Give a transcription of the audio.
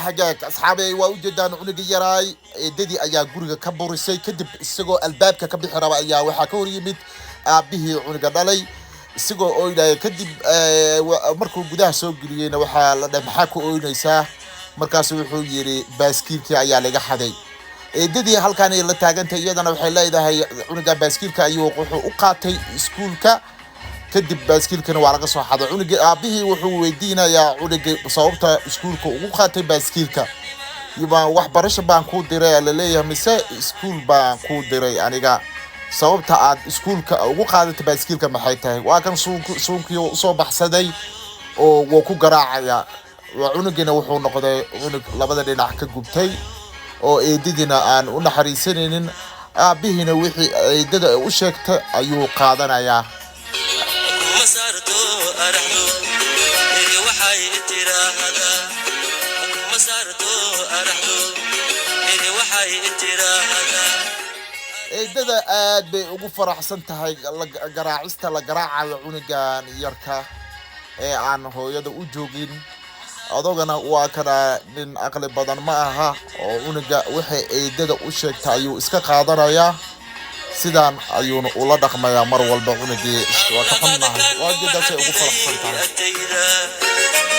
Hagaag, asxaabey, waa ujeedaan cunuga yaraay. Eedadii ayaa guriga ka burisay. Kadib isagoo albaabka ka bixi raba ayaa waxaa ka hor yimid aabbihii cunuga dhalay, isagoo ooynaya. Kadib markuu gudaha soo geliyeyna, waxaa la dhahay, "Maxaa ku ooynaysaa?" Markaasu wuxuu yidhi, "Baaskiilkii ayaa laga xaday." Eedadii halkaan ay la taagantay, iyadana waxay leedahay, cunuga baaskiilka ayuu wuxuu u qaatay iskuulka, kadib baaskiilkana waa laga soo xaday cunuga. Aabihii wuxuu weydiinayaa cunuga sababta iskuulka ugu qaatay baaskiilka. Waxbarasho baan kuu diray laleeyahay, mise iskuul baan kuu diray aniga? Sababta aad iskuulka ugu qaadatay baaskiilka maxay tahay? Waa kan suunkii usoo baxsaday oo wuu ku garaacaya. Waa cunugina wuxuu noqday cunug labada dhinac ka gubtay, oo eedadiina aan u naxariisanaynin, aabihiina wixii eedada u sheegtay ayuu qaadanayaa. Kuma saarto araxdu eri, waxay tiraahdaa, kuma saarto araxdu eri, waxay tiraahdaa. Eedada aad bay ugu faraxsan tahay garaacista la garaacayo cunugan yarka ee aan hooyada u joogin. Odogana waa kana nin aqli badan ma aha, oo cunuga waxay eedada u sheegtay ayuu iska qaadanayaa. Sidaan ayuuna ula dhaqmayaa mar walba cunugii. Waa ka xunnahay, waa jeedaasay ugu faraxsan tahay. Agtayda.